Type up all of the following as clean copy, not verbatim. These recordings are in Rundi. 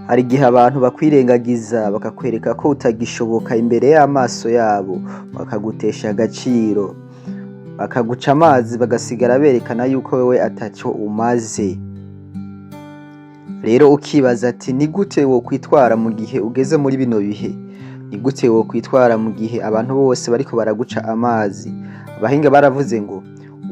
Hari igihe abantu bakwirengagiza, bakakwereka ko utagishoboka imbere y'amaso yabo, bakagutesha agaciro, bakaguca amazi, bagasigara berekana yuko wewe ataco umaze. Rero ukibaza ati: "Ni gute wokwitwara mu gihe ugeze muri bino bihe? Ni gute wokwitwara mu gihe abantu bose bariko baraguca amazi?" Abahinga baravuze ngo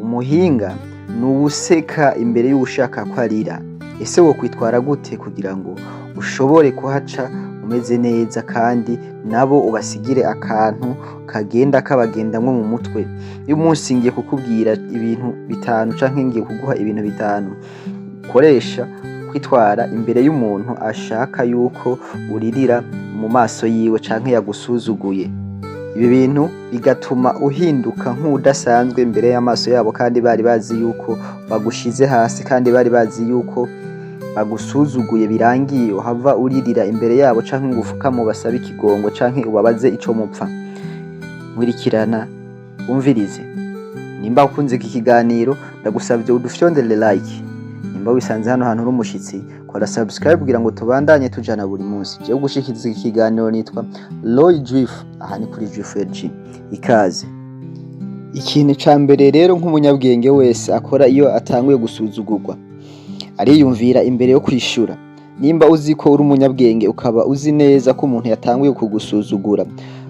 umuhinga ni uwuseka imbere y'uwushaka ko arira. Ese wokwitwara gute kugira ngo ushobore kuhaca umeze neza, kandi nabo ubasigire akantu kagenda kabagendamwo mu mutwe? Uyu munsi ngiye kukubwira ibintu bitanu, canke ngiye kuguha ibintu bitanu ukoresha kwitwara imbere y'umuntu ashaka yuko uririra mu maso yiwe canke yagusuzuguye. Ibi bintu bigatuma uhinduka nk'uwudasanzwe imbere y'amaso yabo, kandi bari bazi yuko bagushize hasi, kandi bari bazi yuko bagusuzuguye birangiye, uhava uririra imbere yabo canke ngo ufukame ubasabe ikigongo canke ubabaze ico mupfa. Nkurikirana, wumvirize. Nimba ukunze iki kiganiro, ndagusavye udufyondere like. Nimba wisanze hano hantu uri umushitsi, kora subscribe kugira ngo tubandanye tujana buri munsi. Jewe gushikiriza iki kiganiro nitwa Roy Drift, aha ni kuri Drift LG. Ikaze. Ikintu ca mbere rero nk'umunyabwenge wese akora iyo atanguye gusuzugurwa, ariyumvira imbere yo kwishura. Nimba uzi ko uri umunyabwenge, ukaba uzi neza ko umuntu yatanguye kugusuzugura,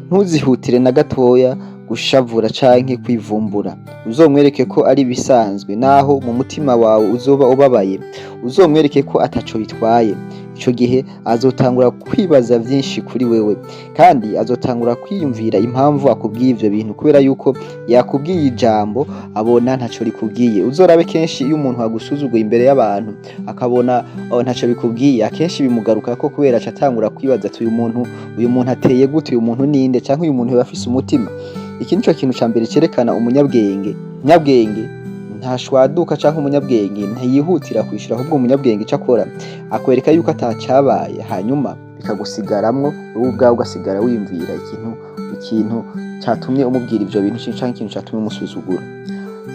ntuzihutire na gatoya gushavura canke kwivumbura. Uzomwereke ko ari ibisanzwe, naho mu mutima wawe uzoba ubabaye. Uzomwereke ko ataco bitwaye. Ico gihe azotangura kwibaza vyinshi kuri wewe, kandi azotangura kwiyumvira impamvu akubwiye ivyo bintu, kubera yuko yakubwiye ijambo abona ntaco rikubwiye. Uzorabe kenshi iyo umuntu agusuzuguye imbere y'abantu, akabona, oh, ntaco bikubwiye, akenshi bimugarukako, kubera aca atangura kwibaza ati: "Uyu muntu ateye gute? Uyu muntu ninde? Canke uyu muntu yoba afise umutima?" Iki nico kintu ca mbere cerekana umunyabwenge. Umunyabwenge ntashwaduka, canke umunyabwenge ntiyihutira kwishura, ahubwo umunyabwenge ico akora, akwereka yuko atacabaye, hanyuma bikagusigaramwo wowe ubwawe, ugasigara wiyumvira ikintu catumye umubwira ivyo bintu canke ikintu catumye umusuzugura.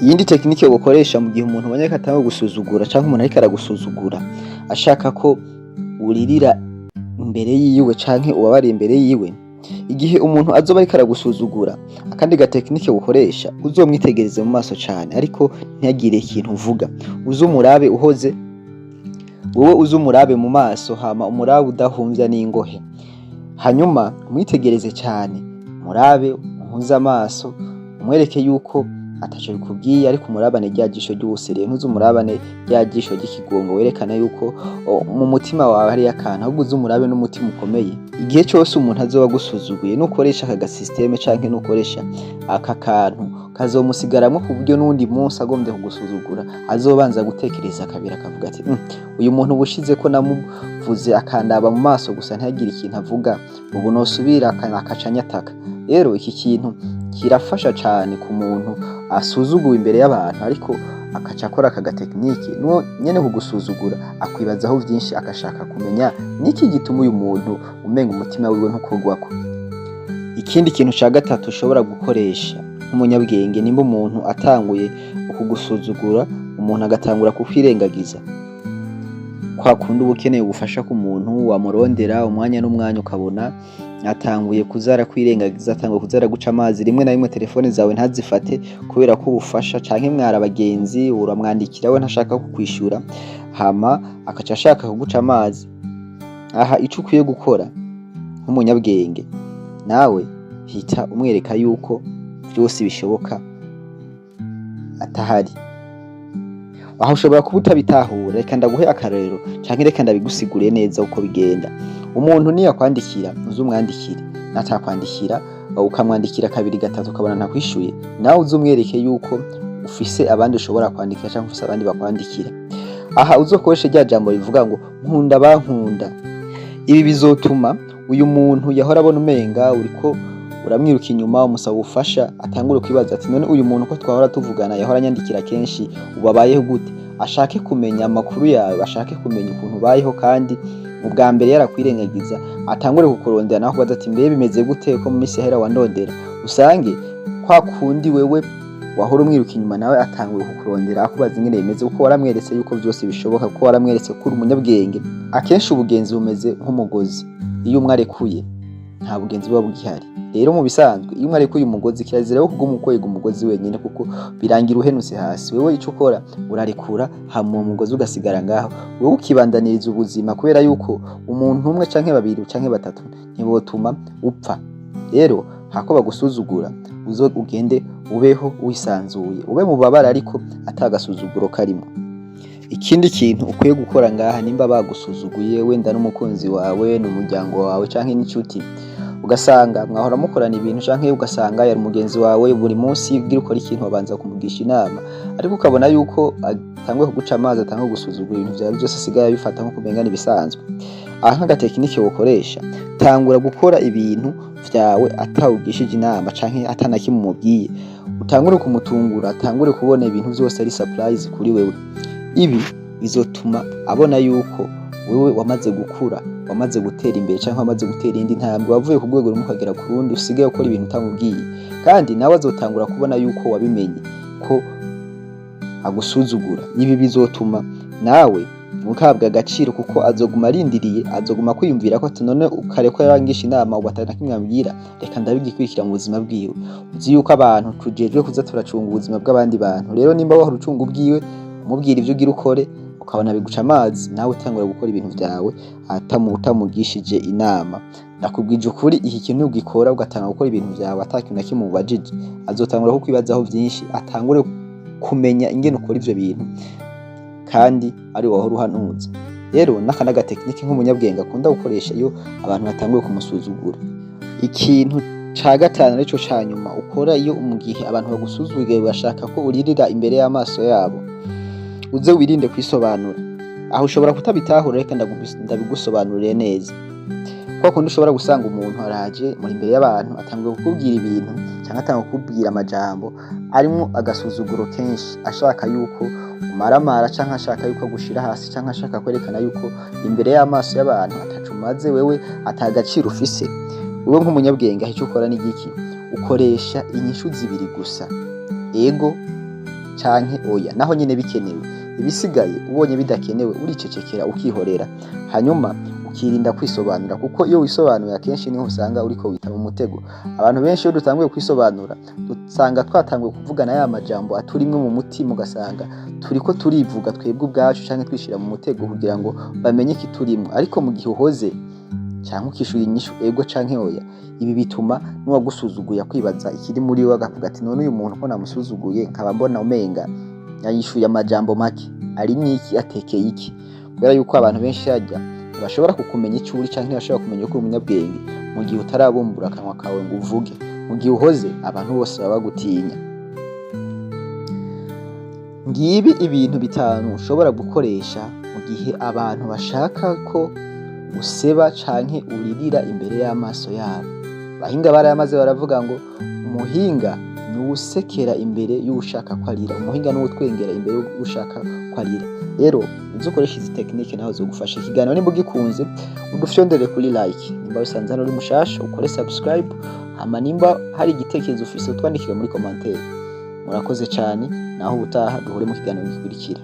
Iyindi technique wokoresha mu gihe umuntu ubonye ko atanguye gusuzugura, canke umuntu ariko aragusuzugura ashaka ko uririra imbere yiwe canke ubabara imbere yiwe, igihe umuntu azoba ariko aragusuzugura, akandi ga technique ukoresha, uzomwitegereze mu maso cane, ariko ntihagire ikintu uvuga. Uze umurabe uhoze, wowe uze umurabe mu maso, hama umurabe udahumvya n'ingohe, hanyuma umwitegereze cane, murabe umuhuze amaso, umwereke yuko ataco bikubwiye, ariko umurabane rya jisho ry'ubusereye. Ntuze umurabane rya jisho ry'ikigongo werekana yuko mu mutima wawe hariyo akantu, ahubwo uze umurabe n'umutima ukomeye. Igihe cose umuntu azoba agusuzuguye, nukoresha aka ga système canke nukoresha aka kantu, kazomusigaramwo, ku buryo n'uwundi munsi agombye kugusuzugura azobanza gutekereza kabiri, akavuga ati: "Uyu muntu ubushize ko namuvuze akandaba mu maso gusa ntihagire ikintu avuga, ubu nosubira akaca anyataka." Rero iki kintu kirafasha cane ku muntu asuzuguwe imbere y'abantu, ariko akaca akora aka ga technique, nuwo nyene kugusuzugura akwibazaho vyinshi, agashaka kumenya niki gituma uyu muntu umenga umutima wiwe ntukogwako. Ikindi kintu ca gatatu ushobora gukoresha nk'umunyabwenge, nimba umuntu atanguye kugusuzugura, umuntu agatangura kukwirengagiza, kwa kundi uba ukeneye ubufasha ku muntu, wamurondera umwanya n'umwanya ukabona atanguye kuza arakwirengagiza, atanguye kuza araguca amazi, rimwe na rimwe telefone zawe ntazifate kubera ko ubufasha, canke mwari abagenzi, uramwandikira we ntashaka kukwishura, hama akaca ashaka kuguca amazi. Aha ico ukwiye gukora nk'umunyabwenge, nawe hita umwereka yuko vyose bishoboka atahari. Aho ushobora kuba utabitahura, reka ndaguhe akarorero canke reka ndabigusiguriye neza uko bigenda. Umuntu niyakwandikira, uze umwandikire. Natakwandikira, ukamwandikira kabiri, gatatu, ukabona ntakwishuye, nawe uze umwereke yuko ufise abandi ushobora kwandikira canke ufise abandi bakwandikira. Aha uzokoreshe rya jambo rivuga ngo "Nkunda bankunda". Ibi bizotuma uyu muntu yahora abona umenga uriko uramwiruka inyuma umusaba ubufasha, atangure kwibaza ati: "None uyu muntu ko twahora tuvugana, yahora anyandikira kenshi, ubu abayeho gute?" Ashake kumenya amakuru yawe, ashake kumenya ukuntu ubayeho, kandi mu bwa mbere yarakwirengagiza, atangure kukurondera nawe akubaza ati: "Mbe bimeze gute ko mu minsi yahera wandondera?" Usange kwa kundi wewe Wahora umwiruka inyuma nawe atanguye kukurondera, akubaza ingene bimeze, kuko waramweretse yuko vyose bishoboka, kuko waramweretse ko uri umunyabwenge. Akenshi ubugenzi bumeze nk'umugozi: iyo umwe arekuye, nta bugenzi buba bugihari. Rero mu bisanzwe, iyo umwe arekuye umugozi, kirazira wo kuguma ukwega umugozi wenyine, kuko birangira uhenutse hasi. Wewe ico ukora, urarekura, hama uwo mugozi ugasigara ngaho, wewe ukibandaniriza ubuzima, kubera yuko umuntu umwe canke babiri canke batatu ntibotuma upfa. Rero hako bagusuzugura, uzo ugende ubeho wisanzuye, ube mu babara ariko atagasuzuguro karimo. Ikindi kintu ukwiye gukora ngaha, nimba bagusuzuguye, wenda n'umukunzi wawe, n'umuryango wawe canke n'inshuti, ugasanga mwahora mukorana ibintu, canke ugasanga yari umugenzi wawe, buri munsi ugira ukora ikintu wabanza kumugisha inama, ariko ukabona yuko atanguye kuguca amazi, atanguye gusuzugura ibintu vyawe vyose, asigaye abifata nko kumenga n'ibisanzwe, aha nk'agatekinike wokoresha: tangura gukora ibintu vyawe atawugishije inama canke atanakimwe umubwiye. Utangure kumutungura, atangure kubona ibintu vyose ari surprise kuri wewe. Ibi bizotuma abona yuko wewe wamaze gukura, wamaze gutera imbere, canke wamaze gutera iyindi ntambwe, wavuye ku rwego rumwe ukagera ku rundi, usigaye ukora ibintu utamubwiye. Kandi nawe azotangura kubona yuko wabimenye ko agusuzugura. Ibi bizotuma nawe uhabwa agaciro, kuko azoguma arindiriye, azoguma kwiyumvira ko ati: "None kare ko yarangisha inama, ubu atari na kimwe ambwira, reka ndabigikurikira mu buzima bwiwe." Uzi yuko abantu tujejwe kuza turacunga ubuzima bw'abandi bantu. Rero nimba wahora ucunga ubwiwe, umubwira ivyo ugira ukore, ukabona biguca amazi, nawe utangura gukora ibintu vyawe utamugishije inama. Ndakubwije ukuri, iki kintu ugikora, ugatangura gukora ibintu vyawe ata kintu na kimwe umubajije, azotangura kukwibazaho vyinshi, atangure kumenya ingene ukora ivyo bintu kandi ari wahora uhanuza. Rero n'aka n'agatekinike nk'umunyabwenge akunda gukoresha iyo abantu batanguye kumusuzugura. Ikintu ca gatanu, arico ca nyuma, ukora iyo mu gihe abantu bagusuzuguye bashaka ko uririra imbere y'amaso yabo, uze wirinde kwisobanura. Aho ushobora kutabitahura, reka ndabigusobanurire neza. Kwa kundi ushobora gusanga umuntu araje muri imbere y'abantu, atanguye kukubwira ibintu canke atanguye kukubwira amajambo arimwo agasuzuguro kenshi, ashaka yuko umaramara, canke ashaka yuko agushira hasi, canke ashaka kwerekana yuko imbere y'amaso y'abantu ataco umaze, wewe atagaciro ufise. Wewe nk'umunyabwenge, aho ico ukora ni igiki? Ukoresha inyishu zibiri gusa: ego canke oya, naho nyene bikenewe. Ibisigaye ubonye bidakenewe, uricecekera, ukihorera, hanyuma ukirinda kwisobanura, kuko iyo wisobanuye akenshi niho usanga uriko wita mu mutego. Abantu benshi iyo dutanguye kwisobanura, dusanga twatanguye kuvugana ya majambo aturimwe mu mutima, ugasanga turiko turivuga twebwe ubwacu canke twishira mu mutego kugira ngo bamenye ikiturimwo. Ariko mu gihe uhoze canke ukishura inyishu ego canke oya, ibi bituma n'uwagusuzuguye akwibaza ikiri muri we, agavuga ati: "None uyu muntu ko namusuzuguye, nkaba mbona umenga yayishuye amajambo make, arimwo iki? Atekeye iki?" Kubera yuko abantu benshi harya ntibashobora kukumenya ico uri, canke ntibashobora kumenya ko uri umunyabwenge mu gihe utarabumbura akanwa kawe ngo uvuge. Mu gihe uhoze, abantu bose baba bagutinya. Ngibi ibintu bitanu ushobora gukoresha mu gihe abantu bashaka ko useba canke uririra imbere y'amaso yabo. Abahinga barayamaze, baravuga ngo: "Umuhinga ni uwusekera imbere y'uwushaka ko arira, umuhinga ni uwutwengera imbere y'uwushaka ko arira." Rero uze ukoresha izi tekinike, naho zogufasha. Ikiganiro nimba ugikunze, udufyondere kuri like. Nimba wisanze hano uri mushasha, ukore subscribe. Hama nimba hari igitekerezo ufise, utwandikire muri commentaire. Murakoze cane, naho ubutaha duhure mu kiganiro gikurikira.